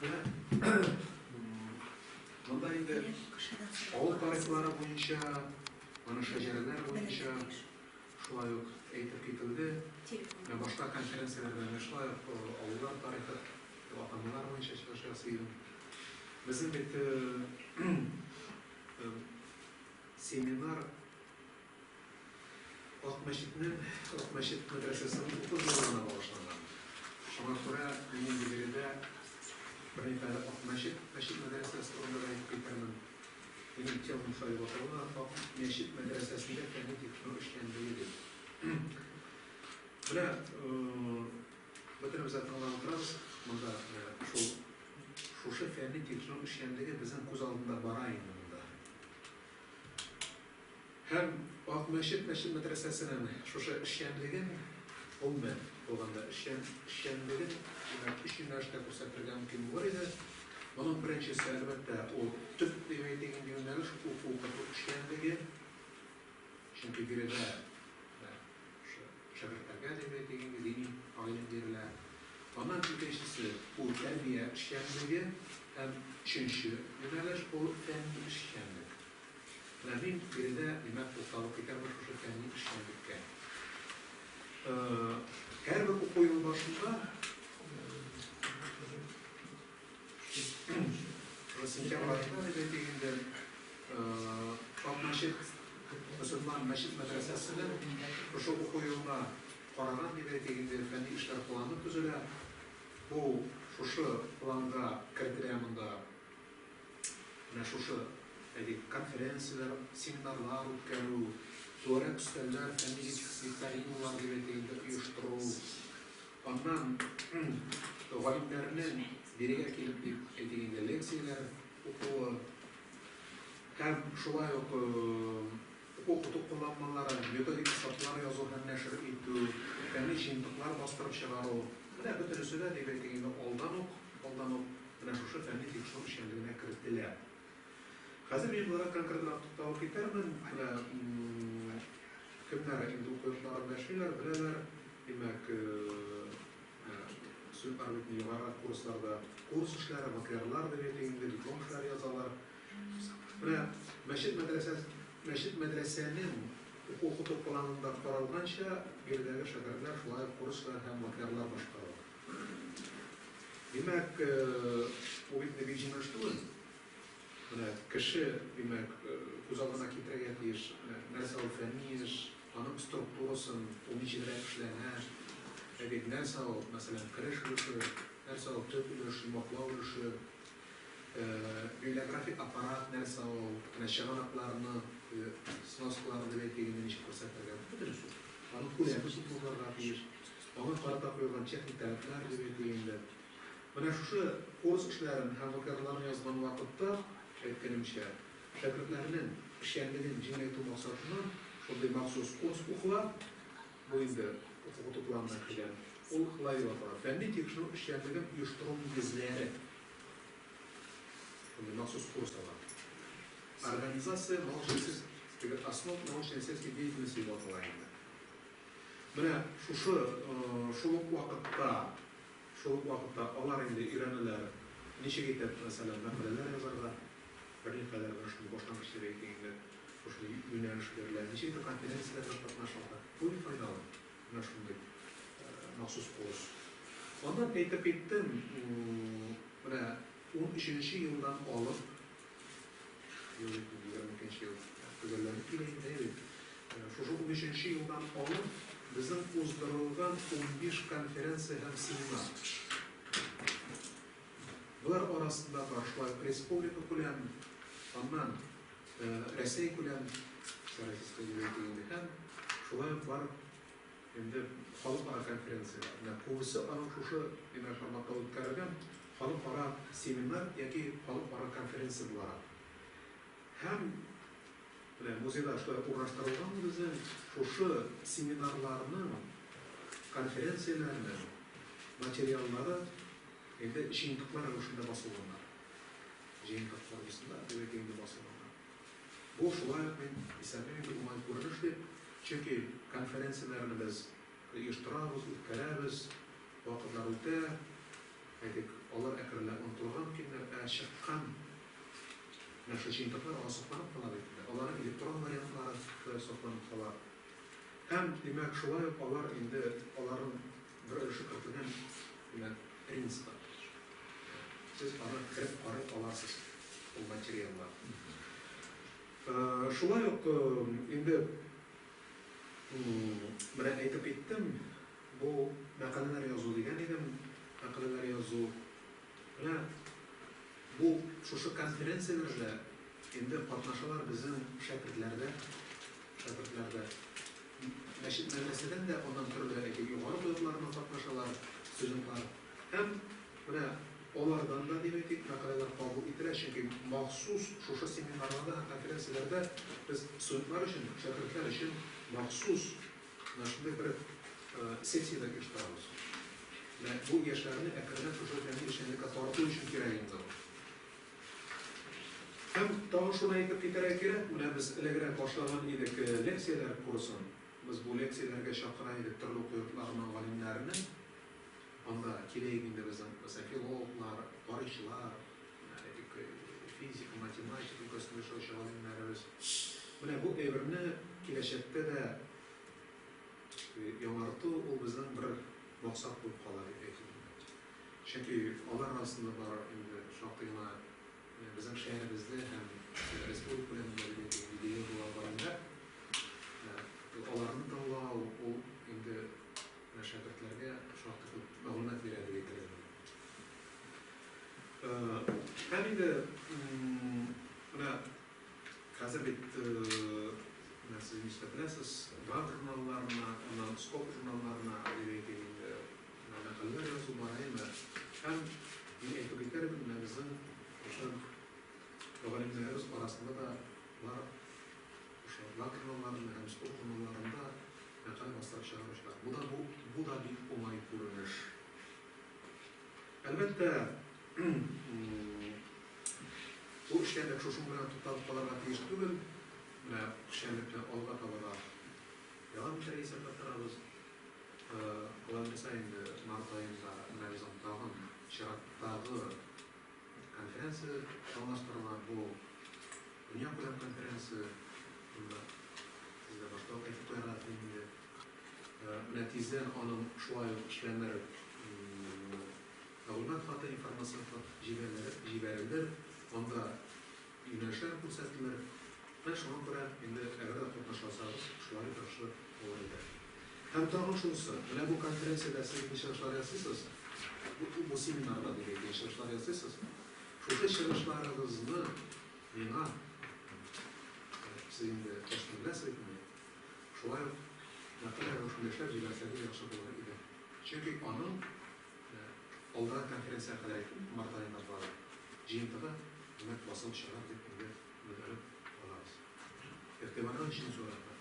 Менә монда инде авыл тарихлары буенча, моны шәҗәрәләр буенча шулай ук әйтеп кителде. Менә башка конференцияләрдә мин шулай ук авыллар тарихы дип атамалар буенча чыгыш ясый идем. Безнең бит семинар Ак мәчетнең, Ак мәчет мәдрәсәсенең 30 еллыгына багышланган. Шуңа күрә мин инде биредә берникадәр Ак мәчет, мәчет мәдрәсәсе турында да әйтеп китәрмен. Минем темам шулай дип атала, Ак мәчет мәдрәсәсендә фәнни тикшерү эшчәнлеге дип. Менә бөтенебез дә тыңлап утырабыз, монда менә шул шушы фәнни тикшерү эшчәнлеге безнең күз алдында бара инде монда. Һәм Акмәчет мәчет-мәдрәсәсенең шушы эшчәнлеген, гомумән алганда, эшчән эшчәнлеген, димәк, өч юнәлештә күрсәтергә мөмкин булыр иде. Моның беренчесе, әлбәттә, ул төп дип әйтик инде юнәлеш, уку-укыту эшчәнлеге. Чөнки биредә менә шушы шәкертләргә дип әйтик инде дини гыйлем бирелә. Аннан икенчесе, ул тәрбия эшчәнлеге һәм өченче юнәлеш, ул фәнни эшчәнлек. Менә мин биредә, димәк, тукталып китәрмен шушы фәнни эшчәнлеккә. Һәрбер уку елы башында шушы сентябрь аенда дип әйтик инде, Акмәчет мөселман мәчет мәдрәсәсенең шушы уку елына караган дип әйтик инде, фәнни эшләр планы төзелә. Бу шушы планга кертелә монда. Менә шушы, әйтик, конференцияләр, семинарлар үткәрү, түгәрәк өстәлләр, фәнни викториналар дип әйтик инде, оештыру. Аннан галимнәрнең бирегә килеп дип әйтик инде, лекцияләр укуы һәм шулай ук уку-укыту кулланмалары, методик китаплар язу һәм нәшер итү, фәнни җыентыклар бастырып чыгару. Менә бөтенесе дә, дип әйтик инде, алдан ук, алдан ук менә шушы фәнни тикшерү эшчәнлегенә кертелә. Хәзер мин боларга конкретрак тукталып китәрмен. Менә кемнәр инде уку йортларында эшлиләр, беләләр. Димәк, студентлар бит югары курсларда курс эшләре, ВКРлар дип әйтик инде, диплом эшләре язалар. Менә мәчет мәдрәсә, мәчет мәдрәсәнең уку-укыту планында каралганча, биредәге шәкертләр шулай ук курс эшләре һәм ВКРлар башкаралар. Димәк, бу бит инде бик җиңел эш түгел. Менә кеше, димәк, күз алдына китерергә тиеш, менә нәрсә ул фәнни эш, аның структурасын, ул ничегрәк эшләнә. Әйтик, нәрсә ул, мәсәлән, кереш өлеше, нәрсә ул төп өлеш, йомгаклау өлеше, библиографик аппарат нәрсә ул, менә чыганакларны, сноскаларны дип әйтик инде, ничек күрсәтергә. Бөтенесе. Аның күләме күпме булырга тиеш. Аңа карата куелган техник таләпләр дип әйтик инде. Менә шушы курс эшләрен һәм ВКРларны язган вакытта, әйткәнемчә, шәкертләрнең эшчәнлеген җиңеләйтү максатыннан шундый махсус курс укыла. Бу инде уку-укыту планына кергән. Ул болай дип атала, Фәнни тикшерү эшчәнлеген оештыру нигезләре. Шундый махсус курс ала. Организация научно-исследовательской, основ научно-исследовательской деятельности дип атала инде. Менә шушы шул ук вакытта, шул ук вакытта алар инде өйрәнәләр, ничек итеп, мәсәлән, мәкаләләр язарга, берникадәр менә шундый башлангыч дип әйтик инде, шушындый юнәлеш бирелә, ничек итеп конференцияләрдә катнашырга. Бу бик файдалы, менә шундый махсус курс. Аннан әйтеп киттем, менә унөченче елдан алып, Ел 2022 ел төгәлләнеп килә инде, әйе бит. Шушы унөченче елдан алып безнең уздырылган 15 конференция һәм семинар. Болар арасында бар шулай ук республика күләм, аннан Рәсәй күләм, Всероссийская дип әйтик инде, һәм шулай ук бар инде халыкара конференцияләр. Менә күбесе аның шушы димәк форматта үткәрелгән халыкара семинар яки халыкара конференция буларак. Һәм менә музейда шулай урнаштырылган безнең шушы семинарларның, конференцияләрнең материаллары инде җыентыклар рәвешендә басылганнар. Җыентык формасында дип әйтик инде басылганнар. Бу шулай ук мин исәплим инде уңай күренеш дип, чөнки конференцияләрне без оештырабыз, үткәрәбез, вакытлар үтә. Әйтик, алар әкренләп онытылырга мөмкиннәр, ә чыккан менә шул җыентыклар алар сакланып кала бит инде. Аларның электрон вариантлары шулай сакланып кала. Һәм, димәк, шулай ук алар инде аларның бер өлеше кертелгән, димәк, принципы. Сез аны кереп карый аласыз ул материалга. Шулай ук инде менә әйтеп киттем, бу мәкаләләр язу дигән идем, мәкаләләр язу. Менә бу шушы конференцияләрдә инде катнашалар безнең шәкертләр дә, шәкертләр дә. Мәчет мәдрәсәдән дә аннан төрле әйтик югары уку йортларына катнашалар студентлар. Һәм менә алардан да дип әйтик мәкаләләр кабул ителә, чөнки махсус шушы семинарларда һәм конференцияләрдә без студентлар өчен, шәкертләр өчен махсус менә шундый бер сессия дә оештырабыз. Менә бу яшьләрне әкренләп шушы фәнни эшчәнлеккә тарту өчен кирәк инде ул. Һәм тагын шуны әйтеп китәргә кирәк, менә без элегрәк башлаган идек лекцияләр курсын. Без бу лекцияләргә чакыра идек төрле уку йортларының галимнәрне. Анда килә инде безнең, мәсәлән, филологлар, тарихчылар, әйтик, физика, математика өлкәсендә эшләүче галимнәребез. Менә бу әйберне киләчәктә дә яңарту ул безнең бер максат булып кала дип әйтер идем. Чөнки алар арасында бар инде шактый гына безнең шәһәребездә һәм республика күләмендә дип әйтик, билгеле булган галимнәр. Аларны тыңлау ул инде менә шәкертләргә шактый күп мәгълүмат бирә дип әйтер идем. Һәм инде менә хәзер бит менә сез нишләп беләсез, ГАТ журналларына, аннан Скоп журналларына дип әйтик инде, мәкаләләр язу бар, әйме? Һәм мин әйтеп китәр идем, менә безнең шушы галимнәребез арасында да бар шушы ГАТ журналларында һәм Скоп журналларында мәкалә бастырып чыгаручылар. Бу да бу да бик уңай күренеш. Әлбәттә, бу эшчәнлек шушың белән тукталып калырга тиеш түгел. Менә эшчәнлекне алга таба да дәвам итәргә исәпләп торабыз. Алай булса инде март аенда менә безнең тагын чираттагы конференция планлаштырыла. Бу дөньякүләм конференция. Монда сезгә башта ук әйтеп куярга телим инде. Менә тиздән аның шулай ук эшләнер мәгълүмат хаты, информацион хат җибәрелер, анда юнәлешләр күрсәтелер. Менә шуңа күрә инде әгәр дә катнаша алсагыз, шулай яхшы булыр иде. Һәм тагын шунысы, менә бу конференциядә сез инде чыгышлар ясыйсыз, бу семинарда дип әйтик, чыгышлар ясыйсыз. Шушы чыгышларыгызны миңа, сез инде почта беләсез бит инде, шулай ук мәкалә рәвешендә эшләп җибәрсәгез яхшы булыр иде. Чөнки аның алдагы конференциягә кадәр әйттем, март аенда булады. Җыентыгы, димәк, басылып чыгар дип инде өметләнеп калабыз. Игътибарыгыз өчен зур рәхмәт.